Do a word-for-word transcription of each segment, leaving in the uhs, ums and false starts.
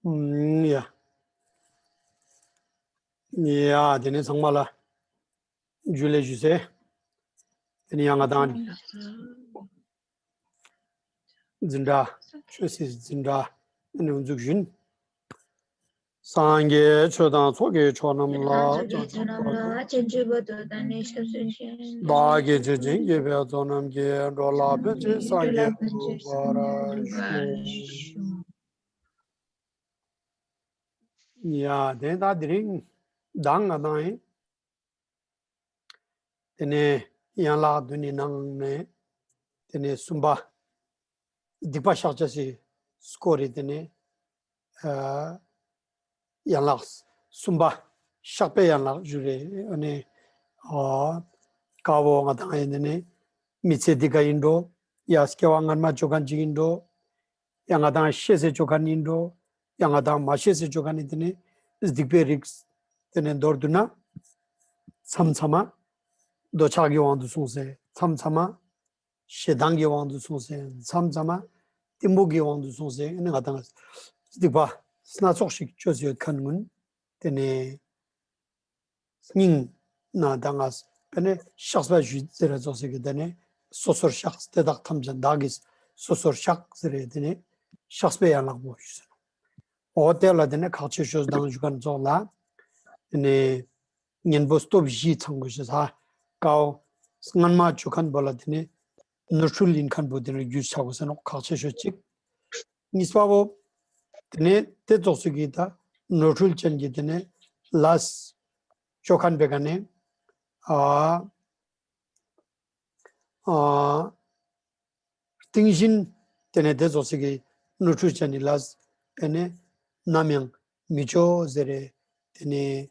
ཨུམ། ཡ། ཡ། དེ་ནས་ཚང་མ་ལ་ཇུ་ལེ་ཞུས་སེ། དེ་ནས་ཡང་ང་དང་འཛིན་གྲྭ། ཆོས་སི་འཛིན་གྲྭ་ནས་འཛུགས་བཞིན། སངས་རྒྱས་ཆོས་དང་ཚོགས་ཀྱི་མཆོག་རྣམས་ལ། བདག་གིས་ཆོས་ཀྱི་སྐྱེས་བུ་ཚོགས་རྣམས་ཀྱིས། འགྲོ་ལ་ཕན་ཕྱིར་སངས་རྒྱས་འགྲུབ་པར་ཤོག། ཡ། དེ་ད་དེ་རིང་མདང་ང་དང་ཡིན། དེ་ནས་ཡན་ལག་བདུན་ནི་ནང་ནས་དེ་ནས་གསུམ་པ། སྡིག་པ་བཤགས་བྱ་སི་སྐོར་རེ། དེ་ནས་ཨ་ཡན་ལག་གསུམ་པ་བཤགས་པའི་ཡན་ལག་ཞུ་རེ། ཨ་ནི་ཨ་ཀ་བོ་ང་དང་ཡིན། དེ་ནས་མི་ཚེ་འདི་ཀ་ཡིན་འགྲོ། ཡ་སྐྱེ་བ་སྔན་མ་ཅོ་མཁན་ཅིག་ཡིན་འགྲོ། ཡང་ང་དང་ཤེས་སེ་ཅོ་མཁན་ཡིན་འགྲོ། ཡང་ང་དང་མ་ཤེས་སེ་ཅོ་མཁན་ནི་དེ་ནས་སྡིག་པའི་རིགས། དེ་ནས་མདོར་བསྡུ་ན་མཚམས་མཚམས་མ་འདོད་ཆགས་ཀྱི་དབང་དུ་སོང་སེ། མཚམས་མཚམས་མ་ཞེ་སྡང་གི་དབང་དུ་སོང་སེ། མཚམས་མཚམས་མ་གཏི་མུག་གི་དབང་དུ་སོང་སེ། ཨ་ནི་ང་དང་སྡིག་པ་སྣ་ཚོགས་ཤིག་ཅོས་ཡོད་མཁན་ཀུན། དེ་ནས་སྙིང་ནེ་ད་ང་དེ་ནས་བཤགས་པ་ཞུ་ཟེར་ར་ཙོགས་ཤིག་གི། དེ་ནས་སོ་སོར་བཤགས། དེ་དག་ཐམས་ཅད་བདག་གིས་སོ་སོར་བཤགས་ཟེར་རེ། དེ་ནས་བཤགས་པའི་ཡན་ལག་པོ་ཞུ་ཟེར། འོ་དེ་ལ་དེ་ནས་ཁག་ཆེ་ཤོས་མདང་ཞུ་མཁན་ཙོགས་ལ། དེ་ནས་གཉེན་པོ་སྟོབས་བཞི་ཚང་དགོས་ཤེས། ཧ་ཀ་བོ་སྔན་མ་ཅོ་མཁན་པོ་ལ་དེ་ནས་ནོར་འཁྲུལ་ཡིན་མཁན་པོ་དེ་ནས་རྒྱུས་ཆ་དགོས་ས་ནོག་ཁག་ཆེ་ཤོས་གཅིག། གཉིས་པ་བོ་དེ་ནས་དེ་ཙོགས་སུ་གི་ད་ནོར་འཁྲུལ་ཅན་གྱི་དེ་ནས་ལས་ཅོ་མཁན་པའི་ཀ་ནས་ཨ་ཨ་རྟིང་བཞིན་དེ་ནས་དེ་ཙོགས་སུ་གི་ནོར་འཁྲུལ་ཅན་ནི་ལས་དེ་ནས་ནམ་ཡང་མི་ཅོ་ཟེར་རེ། དེ་ནས་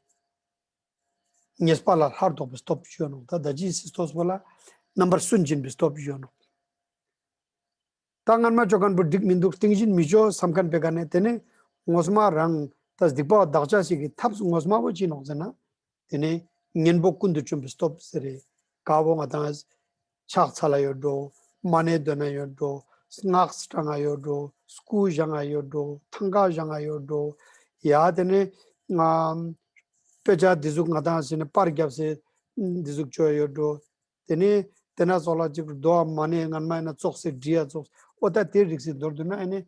ཉེས་པ་ལ་སླར་ལྡོག་པའི་སྟོབས་ཡོད་ནོག་ད་ད་ཅི་སི་སྟོབས་པོ་ལ་རྣམ་པར་སུན་འབྱིན་པའི་སྟོབས་ཡོད་ནོག་ད་སྔན་མ་ཅོ་མཁན་པོ་འགྲིག་མི་འདུག་རྟིང་བཞིན་མི་ཅོ་བསམ་མཁན་པའི་ཀ་ནས་དེ་ནས་ངོ་མ་རང་ད་སྡིག་པ་དག་བྱ་ཞིག་གི་ཐབས་ངོ་མ་བོ་ཅི་ནོག་ཟེར་ན། དེ་ནས་གཉེན་པོ་ཀུན་ཏུ་སྤྱོད་པའི་སྟོབས་ཟེར་རེ། ཀ་བོ་ང་དང་ཕྱག་འཚལ་ལ་ཡོད་འགྲོ། མ་ཎི་འདོན་ན་ཡོད་འགྲོ། སྔགས་བགྲང་ང་ཡོད་འགྲོ། སྐུ་བཞེངས་ང་ཡོད་འགྲོ། ཐང་ཀ་བཞེངས་ང་ཡོད་འགྲོ། ཡ་དེ་ནས་ང་དཔེ་ཆ་འདི་ཟུག་ང་དང་ཟེར་ནས་པར་རྒྱབ་སེ་འདི་ཟུག་ཅོ་ཡོད་འགྲོ། དེ་ནས་དེ་ན་ཙོགས་ལ་ཅིག་རྡོ་མ་ཎི་སྔན་མ་ཡིན་ན་ཙོགས་སེ་བྲིས་ཡ་ཙོགས། འོ་ད་དེ་རིགས་སེ་མདོར་བསྡུ་ན་ཨ་ནི་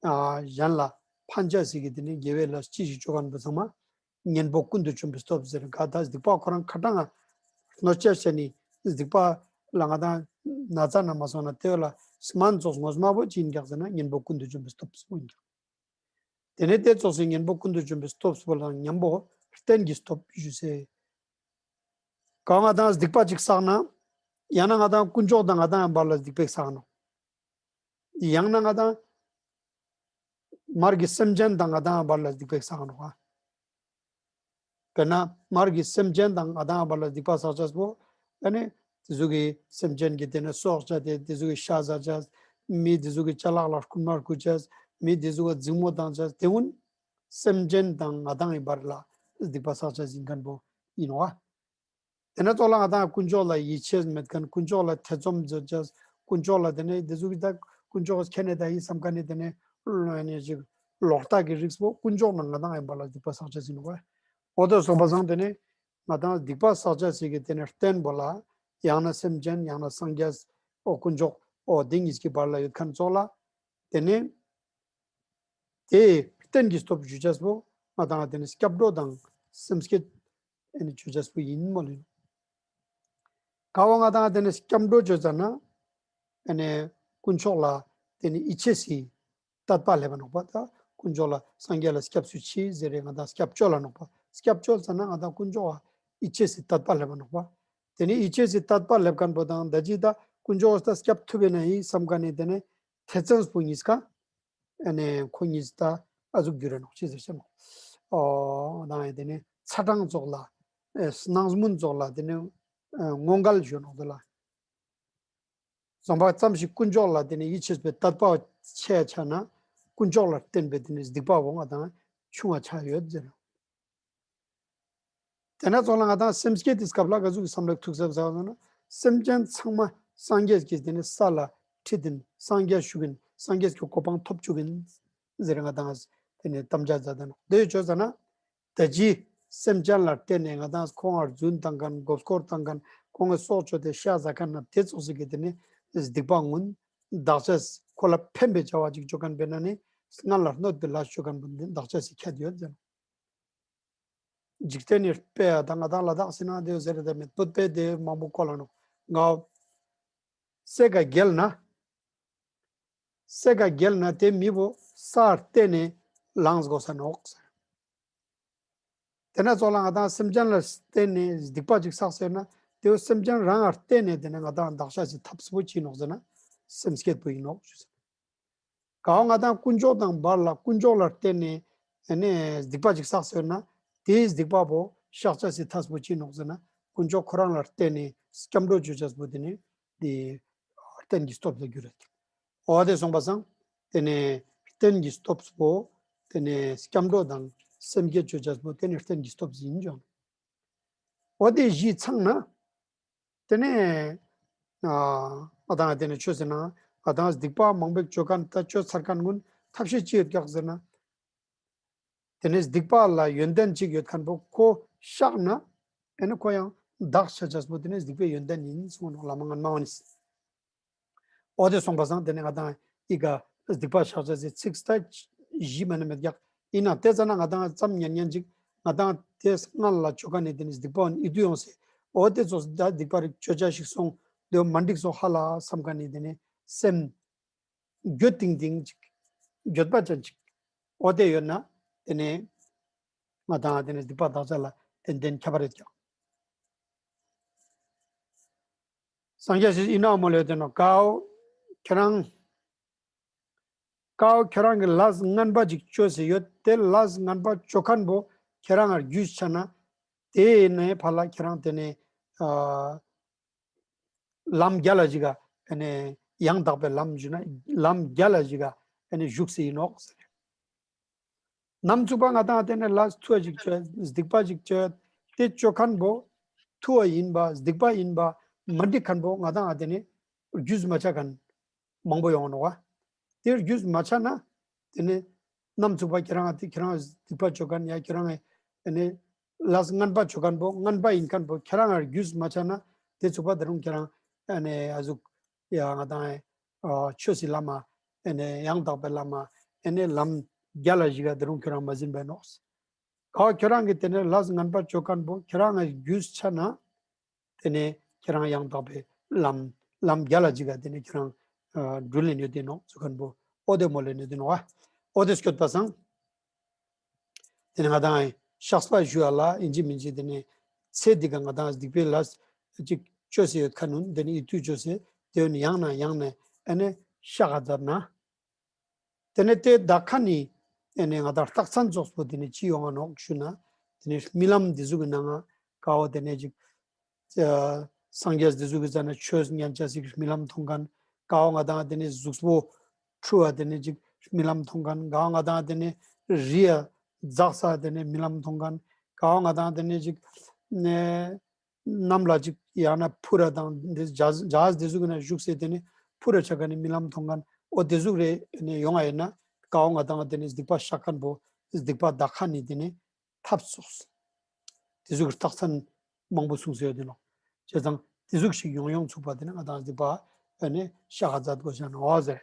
ཨ་གཞན་ལ་ཕན་ཆ་ཞིག་གི་དེ་ནས་དགེ་བའི་ལས་ཅི་ཞིག་ཅོ་མཁན་པོ་ཚང་མ་གཉེན་པོ་ཀུན་ཏུ་སྤྱོད་པའི་སྟོབས་ཟེར། ག་ད་སྡིག་པ་ཁོ་རང་ཁ་གྲངས་ང་གནོད་བྱ་བྱས་ནི་སྡིག་པ་ལ་ང་དང་ན་ཚ་ན་མ་སོང་ན་དེ་བོ་ལ་སྨན་ཙོགས་ངོ་མ་བོ་ཅི་ཡིན་ཀྱག་ཟེར་ན་གཉེན་པོ་ཀུན་ཏུ་སྤྱོད་པའི་སྟོབས་པོ་ཡིན་ཀྱག་དེ་ནས་དེ་ཙོགས་སེ་གཉེན་པོ་ཀུན་ཏུ་སྤྱོད་པའི་སྟོབས་པོ་ལ་མཉམ་པོ་རྟེན་གྱི་སྟོབས་ཞུ་སེ། ག་ང་དང་སྡིག་པ་ཅིག་བསགས་ན། ཡང་ན་ང་དང་དཀོན་མཆོག་དང་ང་དང་བར་ལ་སྡིག་པ་བསགས་ནོག་ཡང་ན་ང་དང་མར་གྱི་སེམས་ཅན་དང་ང་དང་བར་ལ་སྡིག་པ་བསགས་ནོག་པ། དཔེར་ན་མར་གྱི་སེམས་ཅན་དང་ང་དང་བར་ལ་སྡིག་པ་བསགས་ཅེས་པོ། ཨ་ནི་དེ་ཟུག་གི་སེམས་ཅན་གྱི་དེ་ནས་སྲོག་བཅད་དེ་དེ་ཟུག་གི་ཤ་ཟ་ཅེས། མི་དེ་ཟུག་གི་ཅ་ལག་ལ་རྐུན་མ་རྐུ་ཅེས། མི་དེ་ཟུག་གི་འཛིང་མོ་བཏང་ཅེས། དེ་ཀུན་སེམས་ཅན་དང་ང་དང་གི་བར་ལ་སྡིག་པ་བསགས་ཅེས་ཡིན་མཁན་པོ་ཡིན་ནོག་པ། དེ་ནས་ཙོགས་ལ་ང་དང་དཀོན་མཆོག་ལ་ཡིད་ཆེས་མེད་མཁན། དཀོན་མཆོག་ལ་ཐེ་ཚོམ་ཟ་ཅེས། དཀོན་མཆོག་ལ་དེ་ནས་དེ་ཟུག་གི་ད་དཀོན་མཆོག་ཁྱེད་ནས་ད་ཡིན་བསམ་མཁན་ནི་དེ་ནས་ལོག་ལྟ་གི་རིགས་པོ་དཀོན་མཆོག་ནང་ང་དང་ཡིན་པ་ལ་སྡིག་པ་བསགས་ཅེས་ཡིན་ནོག་པ། འོ་དེ་སོང་པ་སང་དེ་ནས་ང་དང་སྡིག་པ་བསགས་ཅེས་ཞིག་གི་དེ་ནས་རྟེན་པོ་ལ་ཡང་ན་སེམས་ཅན་ཡང་ན་སངས་རྒྱས་འོ་དཀོན་མཆོག་འོ་དེ་གཉིས་ཀྱི་བར་ལ་ཡོད་མཁན་ཙོགས་ལ་དེ་ནས་དེ་རྟེན་གྱི་སྟོབས་ཞུ་ཅེས་པོ་ང་དང་དེ་ནས་སྐྱབས་འགྲོ་དང་སེམས་བསྐྱེད་ཨ་ནི་ཅོ་ཅེས་པོ་ཡིན་མོལ་ལེ། ག་བོ་ང་དང་དེ་ནས་སྐྱབས་འགྲོ་ཅོ་ཙ་ན་ཨ་ནི་དཀོན་མཆོག་ལ་དེ་ནས་ཡིད་ཆེས་སི་དད་པ་སླེབ་པ་ནོག་པ། ད་དཀོན་མཆོག་ལ་སངས་རྒྱས་ལ་སྐྱབས་སུ་མཆི་ཟེར་རེ་ང་དང་སྐྱབས་བཅོལ་ལ་ནོག་པ། སྐྱབས་བཅོལ་ཙ་ན་ང་དང་དཀོན་མཆོག་ལ་ཡིད་ཆེས་སི་དད་པ་སླེབ་པ་ནོག་པ། དེ་ནས་ཡིད་ཆེས་སི་དད་པ་སླེབ་མཁན་པོ་དང་ད་ཅི་ད་དཀོན་མཆོག་ལ་སྐྱབས་ཐུབ་པ་ན་ཡིན་བསམ་མཁན་ནི་དེ་ནས་ཐེ་ཚོམ་པོ་གཉིས་ཀ་ཨ་ནི་ཁོ་གཉིས་ད་ཨ་ཟུག་འགྱུར་ར་ནོག་ཅི་ཟེར་ཤེས་ནོག་འོ་དང་དེ་ནས་ཚ་གྲང་ཙོགས་ལ་ཨེ་སྣང་སྨིན་ཙོགས་ལ་དེ་ནས་ཨེ་ངོ་འགལ་ཞུ་ནོག་དེ་ལ། བཟང་པ་ཙམ་ཞིག་དཀོན་མཆོག་ལ་དེ་ནས་ཡིད་ཆེས་པའི་དད་པ་ཆེ་ཆ་ན་དཀོན་མཆོག་ལ་བརྟེན་པའི་དེ་ནས་སྡིག་པ་བོ་ང་དང་ཆུང་བ་ཆ་ཡོད་ཟེར། དེ་ན་ཙོགས་ལ་ང་དང་སེམས་བསྐྱེད་དེ་སྐབས་ལ་ག་ཟུག་གི་བསམ་བློ་ཐུག་ཟེར་ཟེར་ན་སེམས་ཅན་ཚང་མ་སངས་རྒྱས་ཀྱི་དེ་ནས་ས་ལ་ཁྲིད་དེ་སངས་རྒྱས་ཞུགས་ཡིན། སངས་རྒྱས་ཀྱི་གོ་འཕང་ཐོབ་བཅུག་ཡིན་ཟེར་ང་དང་ དེ་ནས་དམ་བཅའ་མཛད་དེ་ནོག། དེ་ཡོད་ཆོས་ཟེར་ན་ད་ཅི་སེམས་ཅན་ལ་བརྟེན་ནས་ང་དང་ཁོང་ང་རྫུན་བཏང་མཁན་མགོ་སྐོར་བཏང་མཁན་ཁོང་གི་སྲོག་གཅོད་དེ་ཤ་ཟ་མཁན་ན་དེ་ཙོགས་ཤིག་གི་དེ་ནས་སྡིག་པ་ངུན་བདག་ཅག་ཁོ་ལ་ཕན་པའི་བྱ་བ་ཅིག་ཅོ་མཁན་པས་ན་ནི་སྔར་ལ་གནོད་པའི་ལས་ཅོ་མཁན་པོ་འདི་བདག་ཅག་སི་ཁྱད་ཡོད་ཟེར། འཇིག་རྟེན་ནི་དཔེ་ཡ་དང་ང་དང་ལ་དྭགས་སི་ནང་དེ་ཟེར་དེ་མེད་པོ་དཔེ་དེ་མང་པོ་བཀོལ་ལ་ནོག། ང་སེ་ག་རྒྱལ་ན་སེ་ག་རྒྱལ་ན་དེ་མི་བོ་ས་བརྟེན་ནས་ལངས་དགོས་ས་ནོག། དེ་ན་ཙོགས་ལ་ང་དང་སེམས་ཅན་ལ་བརྟེན་ནས་སྡིག་པ་ཅིག་བསགས་ཟེར་ན་དེ་བོ་སེམས་ཅན་རང་ལ་བརྟེན་ནས་དེ་ནས་ང་དང་བདག་ཅག་སི་ཐབས་པོ་ཅི་ནོག་ཟེར་ན་སེམས་བསྐྱེད་པོ་ཡིན་ནོག་ཞུ་ཟེར། ག་བོ་ང་དང་དཀོན་མཆོག་དང་བར་ལ་དཀོན་མཆོག་ལ་བརྟེན་ནས་ཨ་ནི་སྡིག་པ་ཅིག་བསགས་ཟེར་ན་དེའི་སྡིག་པ་པོ་བཤགས་བྱ་སི་ཐབས་པོ་ཅི་ནོག་ཟེར་ན་དཀོན་མཆོག་ཁོ་རང་ལ་བརྟེན་ནས་སྐྱབས་འགྲོ་ཅོ་བྱ་པོ་དེ་ནི་དེ་རྟེན་གྱི་སྟོབས་ལ་འགྱུར་རེད། འོ་དེ་སོང་པ་སང་དེ་ནས་རྟེན་གྱི་སྟོབས་པོ་དེ་ནས་སྐྱབས་འགྲོ་དང་སེམས་བསྐྱེད་ཅོ་བྱ་པོ་དེ་ནི་རྟེན་གྱི་སྟོབས་ཡིན་ཀྱང་། འོ་དེ་བཞི་ཚང་ན། དེ་ནས་ཨ་ང་དང་དེ་ནས་ཆོས་ཟེར་ན་ང་དང་སྡིག་པ་མང་པོ་ཅོ་མཁན་ད་ཅོ་ཚར་མཁན་ཀུན་ཐབས་ཤེས་ཅི་ཡོད་ཀྱག་ཟེར་ན། དེ་ནས་སྡིག་པ་ལ་ཡོན་ཏན་ཅིག་ཡོད་མཁན་པོ་ཁོ་བཤགས་ན་ཨེ་ནི་ཁོ་ཡང་དག་བྱ་བྱ་པོ་དེ་ནས་སྡིག་པའི་ཡོན་ཏན་ཡིན་གསུངས་ནོག་བླ་མ་སྔན་མ་བ་ནི། འོ་དེ་སོང་པ་སང་དེ་ནས་ང་དང་ཨི་ཀ་སྡིག་པ་བཤགས་བྱ་ཟེར་ཚིག་ད་བཞི་མ་ནི་མེད་ཀྱག། ཡིན་ན་དེ་ཙ་ན་ང་དང་ཙམ་ཉན་ཉན་ཅིག་ང་དང་དེ་སྔ་ལ་ཅོ་མཁན་ནི་དེ་ནི་སྡིག་པ་འོ་ནི་ཨི་དུ་ཡོང་སེ་འོ་དེ་ཚོ་ད་སྡིག་པ་རིགས་ཅོ་བྱ་ཞིག་སོང་དེ་མ་འགྲིག་སོང་ཧ་ལ་བསམ་མཁན་ནི་དེ་ནི་སེམས་འགྱོད་ཏིང་ཏིང་ཅིག་འགྱོད་པ་ཅན་ཅིག་འོ་དེ་ཡོད་ན་དེ་ནི་ང་དང་དེ་ནི་སྡིག་པ་དག་བྱ་ལ་ཏན་ཏན་ཁྱད་པར་ཡོད་ཀྱག། སངས་རྒྱས་ཞིག་ཡིན་ན་མོ་ལེ་དེ་ནོ་ཀའོ་ཁྱེད་རང་ཀའོ་ཁྱེད་རང་གི་ལས་ངན་པ་ཅིག་ཅོས་སེ་ཡོད་དེ་ལས་ངན་པ་ཅོ་མཁན་པོ་ཁྱེད་རང་ང་རྒྱུས་ཆ་ན་དེ་ནས་ཕར་ལ་ཁྱེད་རང་དེ་ནས་ཨ་ལམ་རྒྱལ་ལ་ཞིག་ག་ཡང་དག་པའི་ལམ་ཞུ་ན་ལམ་རྒྱལ་ལ་ཞིག་ག་བཞུགས་སེ་ཡིན་ནོག་ཟེར། ནམ་ཚུགས་པ་ང་དང་དེ་ནས་ལས་ཐུ་བ་ཞིག་ཅོས་སྡིག་པ་ཞིག་ཅོས་དེ་ཅོ་མཁན་པོ་ཐུ་བ་ཡིན་པ་སྡིག་པ་ཡིན་པ་མ་འགྲིག་མཁན་པོ་ང་དང་དེ་ནས་རྒྱུས་མ་ཆ་མཁན་མང་པོ་ཡོང་ནོག་བ། དེ་རྒྱུས་མ་ཆ་ན་དེ་ནས་ནམ་ཚུགས་པ་ཁྱེད་རང་དེ་ཁྱེད་རང་སྡིག་པ་ཅོ་མཁན་ཡ་ཁྱེད་རང་དེ་ནས་ལས་ངན་པ་ཅོ་མཁན་པོ་ངན་པ་ཡིན་མཁན་པོ་ཁྱེད་རང་རྒྱུས་མ་ཆ་ན་དེ་ཚུགས་པ་དེ་རུང་ཁྱེད་རང་ཨ་ནི་ཨ་ཟུག་ཡ་ང་དང་ཨ་ཆོས་སི་ལམ་མ་ཨེ་ནས་ཡང་དག་པའི་ལམ་མ་ཨེ་ནས་ལམ་རྒྱལ་ལ་ཞིག་ག་དེ་རུང་ཁྱོད་རང་མ་ཟིན་པའི་ནོག། ག་ཁྱོད་རང་གི་དེ་ནས་ལས་ངན་པ་ཅོ་མཁན་པོ་ཁྱོད་རང་ང་རྒྱུས་ཆ་ན་དེ་ནས་ཁྱོད་རང་ཡང་དག་པའི་ལམ་ལམ་རྒྱལ་ལ་ཞིག་ག་དེ་ནས་ཁྱོད་རང་འགྲུལ་ལེན་ཡོད་དེ་ནོག་ཟེར་མཁན་པོ་འོ་དེ་མོ་ལེན་ཡོད་དེ་ནོག་ཨ། འོ་དེ་སྐྱོད་པ་སང་། དེ་ནས་ང་དང་བཤགས་པ་ཞུ་བ་ལ་ཡིན་གཅིག་མིན་གཅིག་དེ་ནས་ཚེ་འདི་ཀ་ང་དང་སྡིག་པའི་ལས་ཅིག་ཅོས་སེ་ཡོད་ཁན་ནི་དེ་ནས་ཡིད་དུ་ཅོས་སེ་དེ་ནས་ཡང་ན་ཡང་ན་ཨེ་ནས་བཤགས་ཀ་མཛད་ན། དེ་ནས་དེ་དག་ཁན་ནི་ཨེ་ནས་ང་དང་རྟགས་མཚན་ཙོགས་པོ་དེ་ནས་ཅི་ཡོང་ང་ནོག་ཞུ་ན། དེ་ནས་རྨི་ལམ་འདི་ཟུག་གི་ནང་ང་ཀ་བོ་དེ་ནས་ཅིག་ཨ་སངས་རྒྱས་འདི་ཟུག་གི་ཟ་ན་ཆོས་ཉན་ཆ་ཞིག་རྨི་ལམ་མཐོང་ཁན། ཀ་བོ་ང་དང་དེ་ནས་གཟུགས་པོ་འཁྲུ་བ་དེ་ནས་ཅིག་རྨི་ལམ་མཐོང་ཁན། ཀ་བོ་ང་དང་དེ་ནས་རི་ཡ་འཛག་ས་དེ་ནས་རྨི་ལམ་མཐོང་ཁན། ཀ་བོ་ང་དང་དེ་ནས་ཅིག་ནས་གནམ་ལ་ཅིག་ཡང་ན་འཕུར་ར་དང་འདི་ཇ་ཇ་དེ་ཟུག་གི་ན་བཞུགས་སེ་དེ་ནས་འཕུར་ར་ཆ་ཁན་ནི་རྨི་ལམ་མཐོང་ཁན། འོ་དེ་ཟུག་རེ་ནས་ཡོང་ང་ཡིན་ན་ཀ་བོ་ང་དང་དེ་ནས་སྡིག་པ་བཤགས་ཁན་པོ་སྡིག་པ་དག་ཁན་ནི་དེ་ནས་ཐབས་སོགས། དེ་ཟུག་གི་རྟགས་མཚན་མང་པོ་གསུངས་སེ་ཡོད་དེ་ནོག། བྱས་ཙང་དེ་ཟུག་ཞིག་ཡོང་ཡོང་ཚུགས་པ་དེ་ནས་ང་དང་སྡིག་པ་ཨེ་ནས་བཤགས་ཀ་མཛད་དགོས་ཤ་ནོག་ཟེར།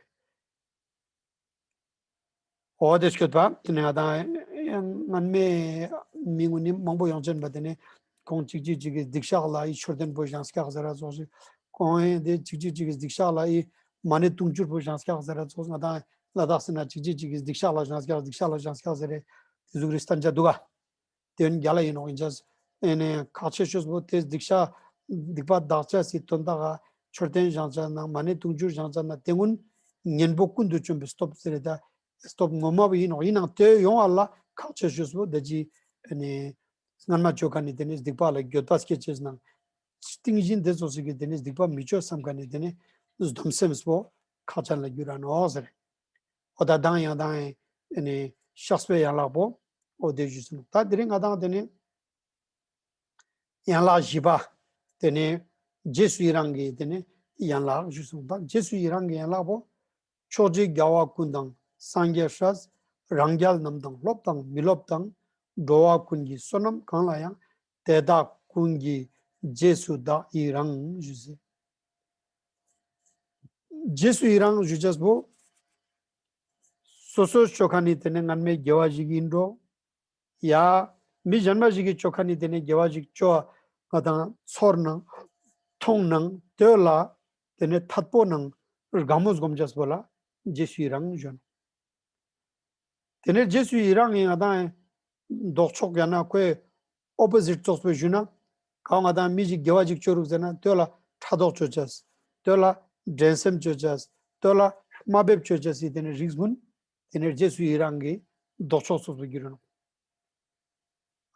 འོ་དེ་སྐྱོད་པ་དེ་ནས་ང་དང་སྔན་མའི་མི་ངུན་ནི་མང་པོ་ཡོང་ཅན་པ་དེ་ནས་ཁོང་གཅིག་གཅིག་གཅིག་གི་སྡིག་བཤགས་ལ་ཨི་མཆོད་རྟེན་པོ་བཞེངས་སྐྱག་ཟེར་ར་ཙོགས་ཤིག། ཁོང་ཨེ་དེ་གཅིག་གཅིག་གཅིག་གི་སྡིག་བཤགས་ལ་ཨི་མ་ཎི་དུང་ཕྱུར་པོ་བཞེངས་སྐྱག་ཟེར་ར་ཙོགས། ང་དང་ལ་དྭགས་སི་ན་གཅིག་གཅིག་གཅིག་གི་སྡིག་བཤགས་ལ་བཞེངས་སྐྱག་སྡིག་བཤགས་ལ་བཞེངས་སྐྱག་ཟེར་རེ་དེ་ཟུག་རེ་སྟན་ཆ་འདུག་ག། དེ་ཡོན་རྒྱལ་ལ་ཡིན་ནོག་ཡིན་ཅས། ཨེ་ནས་ཁག་ཆེ་ཤོས་པོ་དེ་སྡིག་བཤགས་སྡིག་པ་དག་ཆ་སི་དོན་དག་ག་མཆོད་རྟེན་བཞེངས་ཆ་ན་མ་ཎི་དུང་ཕྱུར་བཞེངས་ཆ་ན་དེ་ཀུན་གཉེན་པོ་ཀུན་ཏུ་བཅོམ་པའི་སྟོབས་ཟེར་རེ་ད་སྟོབས་ངོ་མ་བོ་ཡིན་ནོག། ཡིན་ནའང་དེ་ཡོང་བ་ལ་ཁག་ཆེ་ཤོས་པོ་ད་ཅི་ཨེ་ནས་སྔན་མ་ཅོ་ཁན་ནི་དེ་ནས་སྡིག་པ་ལ་འགྱོད་པ་སྐྱེ་ཅེས་ནང་། རྟིང་བཞིན་དེ་ཙོགས་ཤིག་གི་དེ་ནས་སྡིག་པ་མི་ཅོ་བསམ་ཁན་ནི་དེ་ནས་སྡོམ་སེམས་པོ་ཁག་ཅན་ལ་འགྱུར་ར་ནོག་ཟེར། འོ་ད་དང་ཡང་དང་ཨེ་ནས་བཤགས་པའི་ཡན་ལག་པོ་འོ་དེ་ཞུས་སོང་། ད་དེ་རིང་ང་དང་དེ་ནས་ཡན་ལག་བཞི་པ་དེ་ནས་རྗེས་སུ་ཡི་རང་གི་དེ་ནས་ཡན་ལག་ཞུས་སོང་། ད་རྗེས་སུ་ཡི་རང་གི་ཡན་ལག་པོ་ཕྱོགས་བཅུའི་རྒྱལ་བ་ཀུན་དང་སངས་རྒྱས་སྲས། རང་རྒྱལ་རྣམས་དང་སློབ་དང་མི་སློབ་དང་། འགྲོ་བ་ཀུན་གྱི་བསོད་ནམས་གང་ལ་ཡང་། དེ་དག་ཀུན་གྱི་རྗེས་སུ་བདག་ཡི་རང་ཞུ་ཟེར། རྗེས་སུ་ཡི་རང་ཞུ་ཅེས་པོ། སོ་སོའི་ཅོ་ཁན་ནི་ཏེ་ནེ་སྔན་མའི་དགེ་བ་ཞིག་ཨིན་འགྲོ། ཡ་མི་གཞན་མ་ཞིག་གི་ཅོ་ཁན་ནི་ཏེ་ནེ་དགེ་བ་ཞིག་ཅོ་ང་དང་ཚོར་ནང་ཐོང་ནང་ཏེ་ལ་ཏེ་ནེ་ཐད་པོ་ནང་དགའ་མོ་སྒོམ་ཅེས་པོ་ལ་རྗེས་སུ་ཡི་རང་ཞུ་ནོག། ཏེ་ནེ་རྗེས་སུ་ཡི་རང་ངི་ང་དང་ལྡོག་ཕྱོགས་ཡང་ན་ཁོའི་ཨོ་པོ་ཟིཊ་ཙོགས་པོ་ཞུ་ན། གང་ང་དང་མི་ཞིག་དགེ་བ་ཞིག་ཅོ་རུག་ཟེར་ན་ཏེ་ལ་ཕྲག་དོག་ཅོ་ཅེས། ཏེ་ལ་འགྲན་སེམས་ཅོ་ཅེས། ཏེ་ལ་དམའ་འབེབས་ཅོ་ཅེས་སི་ཏེ་ནེ་རིགས་གུན་ཏེ་ནེ་རྗེས་སུ་ཡི་རང་ངི་ལྡོག་ཕྱོགས་ཙོགས་པོ་གྱུར་ནོག།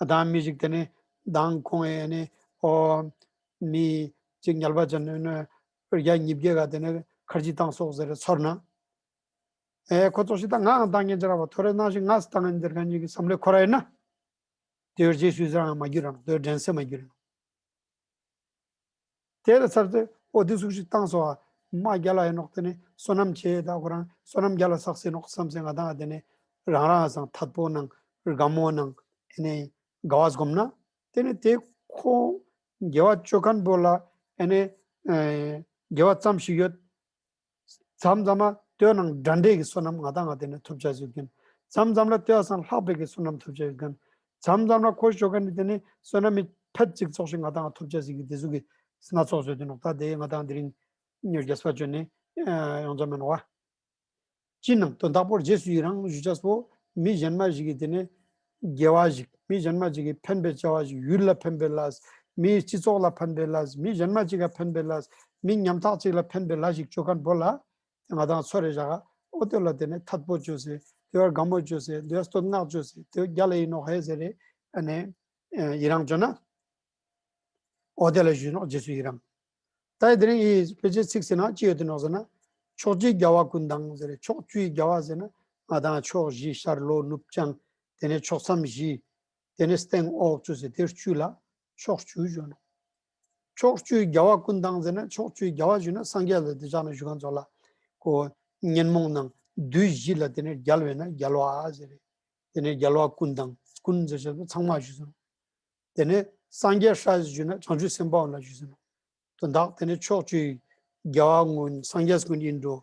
ང་དང་མི་ཞིག་ཏེ་ནེ་མདང་ཁོང་ངི་ཨ་ནི་ཨོ་མི་ཞིག་ཉལ་བ་ཅན་ནི་རྒྱ་ཉིབ་རྒྱ་ག་ཏེ་ནེ་ཁར་ཇི་བཏང་སོག་ཟེར་ཚོར་ན། ཨེ་ཁོ་ཙོགས་ཤིག་ད་ང་ང་བཏང་ཉན་ཅེས་ར་བ་ཐོ་རེ་ནང་ཞིག་ང་བཏང་ཉན་ཟེར་ཁན་ཞིག་གི་བསམ་བློ་ཁོ་ར་ཨིན་ན། ཏེ་བོ་རྗེས་སུ་ཡི་རང་མ་གྱུར་རང་ཏེ་བོ་འགྲན་སེམས་མ་གྱུར་རང་། ཏེ་ལ་ཚར་ཏེ་ཨོ་ཏེ་ཟུག་ཞིག་བཏང་སོག་མ་རྒྱལ་ལ་ཨིན་ནོག། ཏེ་ནེ་བསོད་ནམས་ཆེ་ད་ཁོ་རང་བསོད་ནམས་རྒྱལ་ལ་བསགས་སེ་ནོག་བསམ་སེ་ང་དང་ཏེ་ནེ་རང་རང་སང་ཐད་པོ་ནང་དགའ་མོ་ནང་ཨ་ནི་དགའ་བ་སྒོམ་ན། ཏེ་ནེ་ཏེ་ཁོ་དགེ་བ་ཅོ་ཁན་པོ་ལ་ཨ་ནི་ཨེ་དགེ་བ་ཙམ་ཞིག་ཡོད། མཚམས་མཚམས་ལ་ཏེ་ནང་འདྲ་འདྲའི་གི་བསོད་ནམས་ང་དང་ང་ཏེ་ནེ་ཐོབ་ཅེས་ཡོད་ཁན། མཚམས་མཚམས་ལ་ཏེ་སང་ལྷག་པའི་གི་བསོད་ནམས་ཐོབ་ཅེས་ཡོད་ཁན། མཚམས་མཚམས་ལ་ཁོ་ཅོ་ཁན་ནི་ཏེ་ནེ་བསོད་ནམས་མི་ཕེད་ཅིག་ཙོགས་ཤིག་ང་དང་ཐོབ་ཅེས་ཡོད་ཁན་ཏེ་ཟུག་གི་སྣ་ཚོགས་ཡོད་དེ་ནོག། ད་ཏེ་ང་དང་དེ་རིང་ཉོ་རྒྱས་པ་ཅོ་ནེ་ཡོང་ཅེས་མེན་ནོག་པ། ཅི་ནང་དོན་དག་པོ་རྗེས་སུ་ཡི་རང་ཞུ་ཅེས་པོ་མི་གཞན་མ་ཞིག་གི་ཏེ་ནེ་དགེ་བ་ཞིག་མི་གཞན་མ་ཞིག་གི་ཕན་པའི་བྱ་བ་ཞིག་ཡུལ་ལ་ཕན་པའི་ལས། མི་སྤྱི་ཚོགས་ལ་ཕན་པའི་ལས། མི་གཞན་མ་ཅིག་ག་ཕན་པའི་ལས། མི་ཉམ་ཐག་ཅིག་ལ་ཕན་པའི་ལས་ཞིག་ཅོ་ཁན་པོ་ལ་ང་དང་ཚོར་རེ་བཞག་ག་ཨོ་ཏེ་ལ་ཏེ་ནེ་ཐད་པོ་ཅོས་སེ་ཏེ་བོ་དགའ་མོ་ཅོས་སེ་ཏེ་བོ་བསྟོད་བསྔགས་ཅོས་སེ་ཏེ་བོ་རྒྱལ་ལ་ཨིན་ནོག་ཧེ་ཟེར་རེ་ཨ་ནི་ཡི་རང་ཅོ་ན། ཨོ་ཏེ་ལ་ཞུ་ནོག་རྗེས་སུ་ཡི་རང་། ད་དེ་རིང་ངི་དཔེ་ཆའི་ཚིག་ཟེར་ན་ཅི་ཡོད་དེ་ནོག་ཟེར་ན། ཕྱོགས་བཅུའི་རྒྱལ་བ་ཀུན་དང་ཟེར་རེ་ཕྱོགས་བཅུའི་རྒྱལ་བ་ཟེར་ན་ང་དང་ཕྱོགས་བཞི་ཤར་ལྷོ་ནུབ་བྱང་ཏེ་ནེ་ཕྱོགས་མཚམས་བཞི་ཏེ་ནེ་སྟེང་འོག་བཅུ་ཟེར་ཏེ་བཅུ་ལ་ཕྱོགས་བཅུ་ཞུ་ནོག། ཕྱོགས་བཅུའི་རྒྱལ་བ་ཀུན་དང་ཟེར་ན་ཕྱོགས་བཅུའི་རྒྱལ་བ་ཞུ་ན་སངས་རྒྱས་ལ་ཏེ་ཅག་ན་ཞུ་ཁན་ཙོགས་ལ་ཁོ་ཉོན་མོངས་ནང་བདུད་བཞི་ལ་ཏེ་ནེ་རྒྱལ་བས་ན་རྒྱལ་བ་ཟེར་རེ། ཏེ་ནེ་རྒྱལ་བ་ཀུན་དང་ཀུན་ཟེར་ཅེས་པོ་ཚང་མ་ཞུ་ཟེར་ནོག། ཏེ་ནེ་སངས་རྒྱས་སྲས་ཞུ་ན་བྱང་ཆུབ་སེམས་དཔའ་འོ་ལ་ཞུ་ཟེར་ནོག། དོན་དག་ཏེ་ནེ་ཕྱོགས་བཅུའི་རྒྱལ་བ་ཀུན་སངས་རྒྱས་ཀུན་ཨིན་འགྲོ།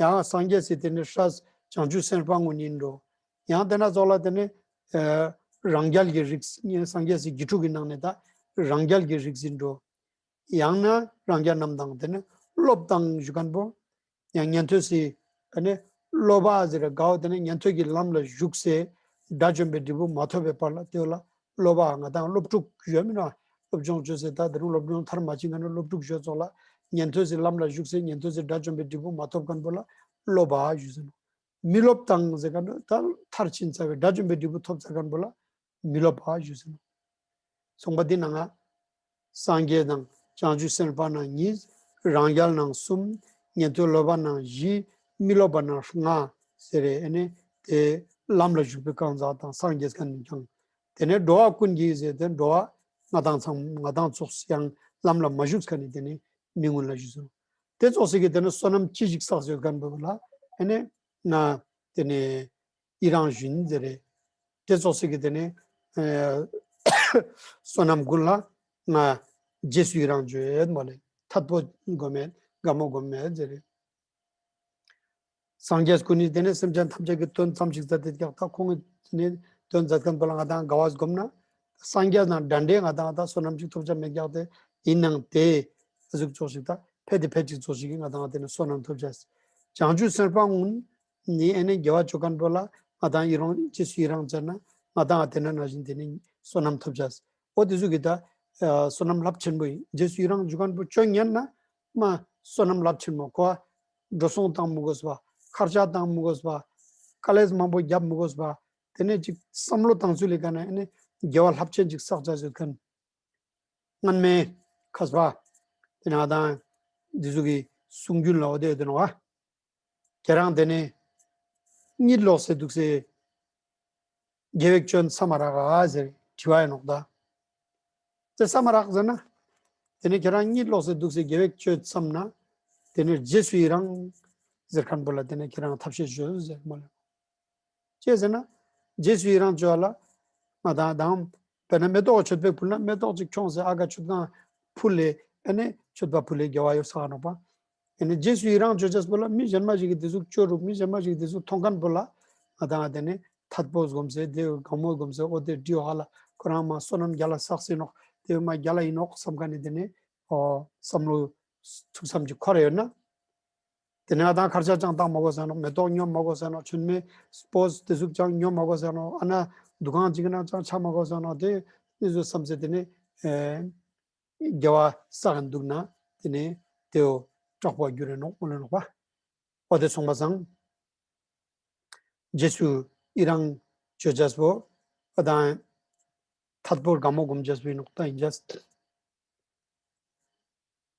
ཡང་སངས་རྒྱས་སི་ཏེ་ནེ་སྲས་བྱང་ཆུབ་སེམས་དཔའ་ཀུན་ཨིན་འགྲོ། ཡང་ཏེ་ན་ཙོགས་ལ་ཏེ་ནེ་ཨ་རང་རྒྱལ་གྱི་རིགས་སངས་རྒྱས་སི་དགེ་ཕྲུག་གི་ནང་ནེ་ད་རང་རྒྱལ་གྱི་རིགས་ཨིན་འགྲོ། ཡང་ན་རང་རྒྱལ་རྣམས་དང་ཏེ་ནེ་སློབ་དང་ཞུ་ཁན་པོ། ཡང་ཉན་ཐོས་སི་ཨ་ནི་སློབ་པ་ཟེར་རེ་གའོ་ཏེ་ནེ་ཉན་ཐོས་ཀྱི་ལམ་ལ་ཞུགས་སེ་དགྲ་བཅོམ་པའི་འབྲས་བུ་མ་ཐོབ་པའི་བར་ལ་ཏེ་བོ་ལ་སློབ་པ་ང་དང་སློབ་ཕྲུག་ཞུ་ཡ་མེན་ན། སློབ་སྦྱོང་ཅོས་སེ་ད་དེ་རུང་སློབ་སྦྱོང་མཐར་མ་ཕྱིན་ཁན་ནི་སློབ་ཕྲུག་ཞུ་ཙོགས་ལ་ཉན་ཐོས་སི་ལམ་ལ་ཞུགས་སེ་ཉན་ཐོས་སི་དགྲ་བཅོམ་པའི་འབྲས་བུ་མ་ཐོབ་ཁན་པོ་ལ་སློབ་པ་ཞུ་ཟེར་ནོག། མི་སློབ་དང་ཟེར་ཁན་ད་མཐར་ཕྱིན་ཚར་བའི་དགྲ་བཅོམ་པའི་འབྲས་བུ་ཐོབ་ཚར་ཁན་པོ་ལ་མི་སློབ་པ་ཞུ་ཟེར་ནོག། གསུངས་པ་འདི་ནང་ང་སངས་རྒྱས་དང་བྱང་ཆུབ་སེམས་དཔའ་ནང་གཉིས། རང་རྒྱལ་ནང་གསུམ། ཉན་ཐོས་སློབ་པ་ནང་བཞི། མི་སློབ་པ་ནང་ལྔ་ཟེར་རེ་ཨ་ནི་ཏེ་ལམ་ལ་ཞུགས་པའི་གང་ཟག་དང་སངས་རྒྱས་ཁན་ནི་ཀྱང་། ཏེ་ནེ་འགྲོ་བ་ཀུན་གྱི་ཟེར་ཏེ་འགྲོ་བ་ང་དང་ཚང་ང་དང་ཙོགས་ཡང་ལམ་ལ་མ་ཞུགས་ཁན་ནི་ཏེ་ནེ་མི་ཀུན་ལ་ཞུ་ཟེར་ནོག། ཏེ་ཙོགས་སི་གི་ཏེ་ནེ་བསོད་ནམས་ཅི་ཞིག་བསགས་ཡོད་ཁན་པོ་ལ་ཨ་ནི་ང་ཏེ་ནེ་ཡི་རང་ཞུ་ཨིན་ཟེར་རེ། ཏེ་ཙོགས་སི་གི་ཏེ་ནེ་ཨ་བསོད་ནམས་ཀུན་ལ་ང་རྗེས་སུ་ཡི་རང་ཞུ་ཡོད་མོལ་ལེ། ཐད་པོ་སྒོམ་མེད་དགའ་མོ་སྒོམ་མེད་ཟེར་རེ། སངས་རྒྱས་ཀུན་ནི་ཏེ་ནེ་སེམས་ཅན་ཐམས་ཅད་ཀྱི་དོན་ཙམ་ཞིག་མཛད་དེ་ཀྱག་ད་ཁོང་གི་ཏེ་ནེ་དོན་མཛད་ཁན་པོ་ལ་ང་དང་དགའ་བ་སྒོམ་ན་སངས་རྒྱས་ནང་འདྲ་འདྲའི་ང་དང་ད་བསོད་ནམས་ཅིག་ཐོབ་ཅེས་མེད་ཀྱག་སྟེ་ཨིན་ནང་ཏེ་ཟུག་ཙོགས་ཤིག་ད་ཕེད་དེ་ཕེད་ཅིག་ཙོགས་ཤིག་གི་ང་དང་ཏེ་ནེ་བསོད་ནམས་ཐོབ་ཅེས། བྱང་ཆུབ་སེམས་དཔའ་ཀུན་ནི་ཨ་ནི་དགེ་བ་ཅོ་ཁན་པོ་ལ་ང་དང་ཡི་རང་རྗེས་སུ་ཡི་རང་བྱས་ན་ང་དང་ཏེ་ནེ་ནང་བཞིན་ཏེ་ནེ་བསོད་ནམས་ཐོབ་ཅེས། འོ་ཏེ་ཟུག་གི་ད་ཨ་བསོད་ནམས་རླབས་ཆེན་པོ་ཨིན། རྗེས་སུ་ཡི་རང་ཞུ་ཁན་པོ་ཅོ་ཉན་ན་མ་བསོད་ནམས་རླབས་ཆེན་པོ་ཁོ་འགྲོ་སོང་བཏང་མི་དགོས་པ། ཁར་ཆ་བཏང་མི་དགོས་པ། དཀའ་ལས་མང་པོ་རྒྱབ་མི་དགོས་པ། ཏེ་ནེ་ཅིག་བསམ་བློ་བཏང་ཚུལ་ལི་ཀ་ནེ་ཨ་ནི་དགེ་བ་རླབས་ཆེན་ཅིག་བསགས་ཅེས་ཡོད་ཁན། སྔན་མའི་མཁས་པ་ཏེ་ནེ་ང་དང་འདི་ཟུག་གི་གསུང་རྒྱུན་ལ་འོ་ཏེ་ཡོད་དེ་ནོག་པ། ཁྱེད་རང་ཏེ་ནེ་གཉིད་ལོག་སེ་དུག་སེ་དགེ་བ་ཅོ་ན་མ་རག་ག་ཟེར་དྲི་བ་ཨིན་ནོག་ད། ཏེ་ས་མ་རག་ཟེར་ན། ཏེ་ནེ་ཁྱེད་རང་གཉིད་ལོག་སེ་དུག་སེ་དགེ་བ་ཅོ་བསམ་ན། ཏེ་ནེ་རྗེས་སུ་ཡི་རང་ཟེར་ཁན་པོ་ལ་ཏེ་ནེ་ཁྱེད་རང་ཐབས་ཤེས་ཅོས་ཟེར་མོལ་ལེ། ཅི་ཟེར་ན་རྗེས་སུ་ཡི་རང་བཅོ་ལ་ང་དང་དང་དཔེར་ན་མེ་ཏོག་མཆོད་པ་ཕུལ་ན་མེ་ཏོག་ཅིག་ཁྱོངས་སེ་ཨ་ག་མཆོད་ཁང་ཕུལ་ལེ་ཨ་ནི་མཆོད་པ་ཕུལ་ལེ་དགེ་བ་ཡོད་ས་ནོག་པ། ཨ་ནི་རྗེས་སུ་ཡི་རང་བཅོ་ཅེས་པོ་ལ་མི་གཞན་མ་ཞིག་གི་དེ་ཟུག་བཅོ་རུག་མི་གཞན་མ་ཞིག་གི་དེ་ཟུག་མཐོང་མཁན་པོ་ལ་ང་དང་དེ་ནི་ཐད་པོ་སྒོམ་སེ་དེ་དགའ་མོ་སྒོམ་སེ་འོ་དེ་འདྲི་བ་ལ་ཁོ་རང་མ་བསོད་ནམས་རྒྱ་ལ་བསགས་སེ་ནོག་དེ་མ་རྒྱ་ལ་ཡིན་ནོག་བསམ་མཁན་ནི་དེ་ནི་འོ་བསམ་བློ་ཐུགས་བསམ་ཅིག་འཁོར་ཡོད་ན། དེ་ནས་ང་དང་ཁར་ཆ་ཅང་བཏང་མ་དགོས་ས་ནོག་མེ་ཏོག་ཉོ་མ་དགོས་ས་ནོག་མཆོད་མེ་སྤོས་དེ་ཟུག་ཅང་ཉོ་མ་དགོས་ས་ནོག་ཨ་ན་འདུ་ཁང་ཅིག་ནང་ཅང་ཆ་མ་དགོས་ས་ནོག་དེ་ནི་ཟུག་བསམ་སེ་དེ་ནི་ཨེ་དགེ་བ་བསགས་འདུག་ན་དེ་ནི་དེའོ་དྲག་པོ་འགྱུར་རེ་ནོག་མ་ལོས་ནོག་པ། འོ་དེ་སོང་པ་སང་རྗེས་སུ་ཡི་རང་བཅོ་ཅེས་པོ་ཨ་དང་ཐད་པོ་དགའ་མོ་སྒོམ་ཅེས་པོ་ཡིན་ནོག་ད་ཡིན་ཅེས།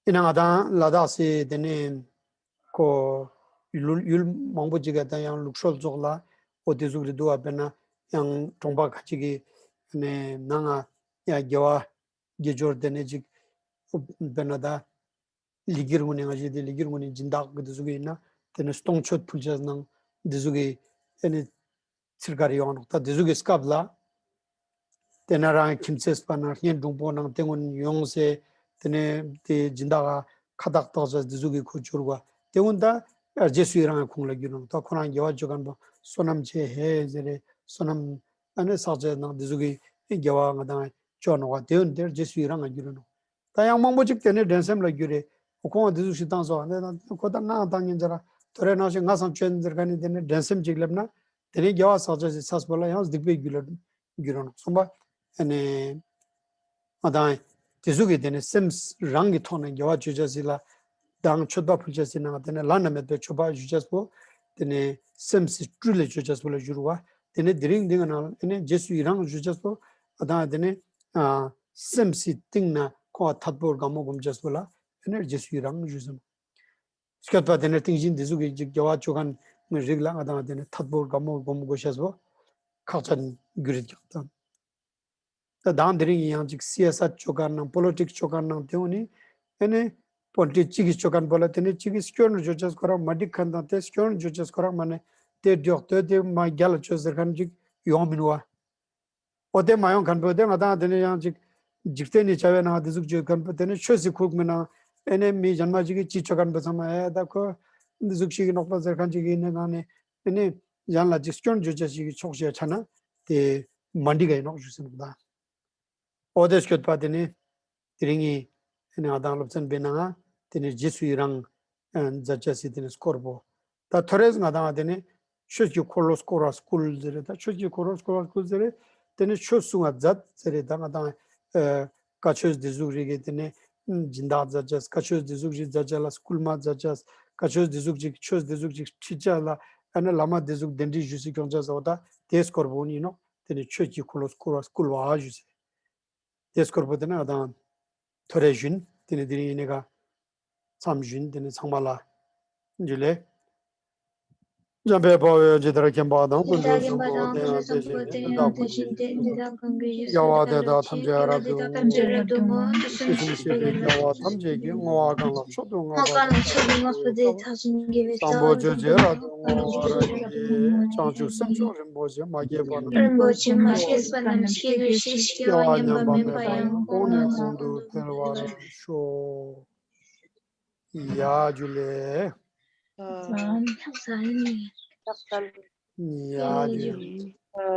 ཡིན་ན་ང་དང་ལ་དྭགས་སི་དེ་ནས་ཁོ་ཡུལ་ཡུལ་མང་པོ་ཅིག་ག་ད་ཡང་ལུགས་སྲོལ་ཙོགས་ལ་འོ་དེ་ཟུག་རེ་འདུག་པ། དཔེར་ན་ཡང་གྲོང་པ་ཁ་ཅིག་གི་ནས་ནང་ང་ཡང་དགེ་བ་དགེ་སྦྱོར་དེ་ནས་ཅིག་དཔེར་ན་ད་ལི་ཀིར་ངོ་ནས་ང་ཞིག་དེ་ལི་ཀིར་ངོ་ནས་སྦྱིན་བདག་གི་དེ་ཟུག་གི་ཡིན་ན་དེ་ནས་སྟོང་མཆོད་ཕུལ་ཅེས་ནང་དེ་ཟུག་གི་ཨ་ནི་ཚིར་ཀ་རེ་ཡོང་ནོག་ད་དེ་ཟུག་གི་སྐབས་ལ་དེ་ན་རང་ཁྱིམ་མཚེས་པ་ནང་གཉེན་དྲུང་པོ་ནང་དེ་ངོ་ནས་ཡོང་སེ་དེ་ནས་དེ་སྦྱིན་བདག་ག་ཁ་བཏགས་བཏགས་ཅེས་དེ་ཟུག་གི་ཁོ་འབྱོར་བ་དེ་ངོ་ད་རྗེས་སུ་ཡི་རང་གི་ཁོང་ལ་འགྱུར་ནོག་ད་ཁོ་རང་དགེ་བ་བཅོ་མཁན་པོ་བསོད་ནམས་ཆེ་ཧེ་ཟེར་རེ་བསོད་ནམས་ཨ་ནི་བསགས་ཅེས་ནང་དེ་ཟུག་གི་དགེ་བ་ང་དང་བཅོ་ནོག་པ། དེ་ཡོན་དེར་རྗེས་སུ་ཡི་རང་ང་འགྱུར་རེ་ནོག་ད་ཡང་མང་པོ་ཅིག་དེ་ནས་འགྲན་སེམས་ལ་འགྱུར་རེ། འོ་ཁོང་དེ་ཟུག་ཞིག་བཏང་སོང་། ཨ་ནི་ཁོ་ད་ང་བཏང་ཉན་ཟེར་ར་ཐོ་རེ་ནང་བཞིན་ང་སང་བཅོ་ཡིན་ཟེར་ག་ནི་དེ་ནས་འགྲན་སེམས་ཅིག་སླེབས་ན་དེ་ནས་དགེ་བ་བསགས་ཅེས་སི་ཚགས་པོ་ལ་ཡང་སྡིག་པའི་རྒྱུ་ལ་འགྱུར་རེ་ནོག་སོང་པ། ཨ་ནི་ང་དང་དེ་ཟུག་གི་དེ་ནས་སེམས་རང་གི་ཐོག་ནས་དགེ་བ་བཅོ་ཅེས་སི་ལ་དང་མཆོད་པ་ཕུལ་ཅེས་སི་ནང་དེ་ནས་བླ་ན་མེད་པའི་མཆོད་པ་ཞུ་ཅེས་པོ་དེ་ནས་སེམས་སི་སྤྲུལ་ལས་བཅོ་ཅེས་པོ་ལ་འགྱུར་བ། དེ་ནས་དེ་རིང་འདི་ང་ནང་ལ་དེ་ནས་རྗེས་སུ་ཡི་རང་ཞུ་ཅེས་པོ་ང་དང་དེ་ནས་ཨ་སེམས་སི་གཏིང་ན་ཁོ་ཐད་པོ་དགའ་མོ་སྒོམ་ཅེས་པོ་ལ་དེ་ནས་རྗེས་སུ་ཡི་རང་ཞུ་ཟེར་ནོག་སྐྱོད་པ་དེ་ནས་སྟིང་ཞིན་དེ་ཟུག་གི་ཅིག་དགེ་བ་བཅོ་མཁན་མི་རིགས་ལ་ང་དང་དེ་ནས་ཐད་པོ་དགའ་མོ་སྒོམ་དགོས་ཤེས་པོ་ཁག་ཅན་འགྱུར་རེ་ཀྱག་ད། ད་དང་དེ་རིང་ཡང་ཅིག་སི་ཨེས་ཨར་བཅོ་མཁན་ནང་པོ་ལི་ཊིག་བཅོ་མཁན་ནང་དེ་འོ་ནི་ཨེ་ནི་པོ་ལི་ཊིག་ཅིག་གི་བཅོ་མཁན་པོ་ལ་དེ་ནི་ཅིག་གི་སྐྱོན་བརྗོད་ཅེས་ཁོ་རང་མ་འགྲིག་མཁན་དང་དེ་སྐྱོན་བརྗོད་ཅེས་ཁོ་རང་མ་ནི་དེ་འགྲིག་དེ་དེ་མ་རྒྱལ་ལ་བཅོས་ཟེར་མཁན་ཅིག་ཡོང་མིན་བ། འོ་དེ་མ་ཡོང་མཁན་པོ་དེ་ང་དང་དེ་ནི་ཡང་ཅིག་འཇིག་རྟེན་ནི་བྱ་བའི་ནང་དེ་ཟུག་བརྗོད་མཁན་པོ་དེ་ནི་ཆོས་སི་ཁུག་མི་ནང་ཨེ་ནི་མི་གཞན་མ་ཅིག་གི་ཅི་བཅོ་མཁན་པོ་ཚང་མ་ཨེ་ད་ཁོ་འདི་ཟུག་ཞིག་གི་ནོག་པ་ཟེར་མཁན་ཅིག་ཡིན་ནི་ནང་ནས་ཨེ་ནི་གཞན་ལ་ཅིག་སྐྱོན་བརྗོད་ཅེས་ཞིག་གི་ཕྱོགས་ཤིག་ཆ་ན་དེ་མ་འགྲིག་ག་ཡིན་ནོག་ཞུ་ཟིན་ནོག་ད། འོ་དེ་སྐྱོད་པ་དེ་ནི་དེ་རིང་ངི་ང་དང་སློབ་ཚན་པའི་ནང་ང་དེ་ནི་རྗེས་སུ་ཡི་རང་མཛད་ཅེས་སི་དེ་ནི་སྐོར་པོ། ད་ཐོ་རེས་ང་དང་དེ་ནི་ཆོས་ཀྱི་འཁོར་ལོ་བསྐོར་བ་སྐུལ་ཟེར་རེ། ད་ཆོས་ཀྱི་འཁོར་ལོ་བསྐོར་བ་སྐུལ་ཟེར་རེ་དེ་ནི་ཆོས་གསུང་བ་མཛད་ཟེར་རེ། ད་ང་དང་ཨ་བཀའ་ཆོས་དེ་ཟུག་རིགས་ཀྱི་དེ་ནི་སྦྱིན་བདག་མཛད་ཅེས། བཀའ་ཆོས་དེ་ཟུག་རིགས་མཛད་ཅེས་ལ་སྐུལ་མ་མཛད་ཅེས། བཀའ་ཆོས་དེ་ཟུག་ཅིག་ཆོས་དེ་ཟུག་ཅིག་ཁྲིད་ཅེས་ལ་ཨ་ནི་བླ་མ་དེ་ཟུག་གདན་འདྲེན་ཞུས་སེ་སྐྱོང་ཅེས་ཟེར་བ་ད་དེ་སྐོར་པོ་ཡིན་ནོག་དེ་ནི་ཆོས་ཀྱི་འཁོར་ལོ་བསྐོར་བ་སྐུལ་བ་ཞུས་སེ། དེ་སྐོར་པོ་དེ་ནི་ང་དང་ཐོ་རེ་ཞུན། དེ་ནི་དེ་རིང་ཡིན་ནི་ག་མཚམས་ཞུན། དེ་ནི་ཚང་མ་ལ་འཇུ་ལེ། འཇམ་དཔལ་དཔའ་བོས་ཇི་ལྟར་མཁྱེན་པ་དང་། ཀུན་ཏུ་བཟང་པོ་དེ་ཡང་དེ་བཞིན་ཏེ། དེ་དག་ཀུན་གྱི་རྒྱལ་བ་དེ་དག་ཐམས་ཅད་རབ་ཏུ་བསྔོ། དེ་བཞིན་གཤེགས་པའི་རྒྱལ་བ་ཐམས་ཅད་ཀྱིས་བསྔོ་བ་གང་ལ་མཆོག་ཏུ་བསྔགས་པ་དང་། བཟང་པོ་སྤྱོད་ཕྱིར་རབ་ཏུ་བསྔོ་བ་རབ་བརྒྱ་ཡིས། བྱང་ཆུབ་སེམས་མཆོག་རིན་པོ་ཆེ། མ་སྐྱེས་པ་རྣམས་རིན་པོ་ཆེ། མ་སྐྱེས་པ་རྣམས་ཤེས་སུ་སྐྱེ་བ་ཉམས་པ་མེད་པ་ཡང་གོང་ནས་གོང་དུ་འཕེལ་བར་ཤོག་ཡ་ཇུ་ལེ། ཡ་ཇུ་ལེ།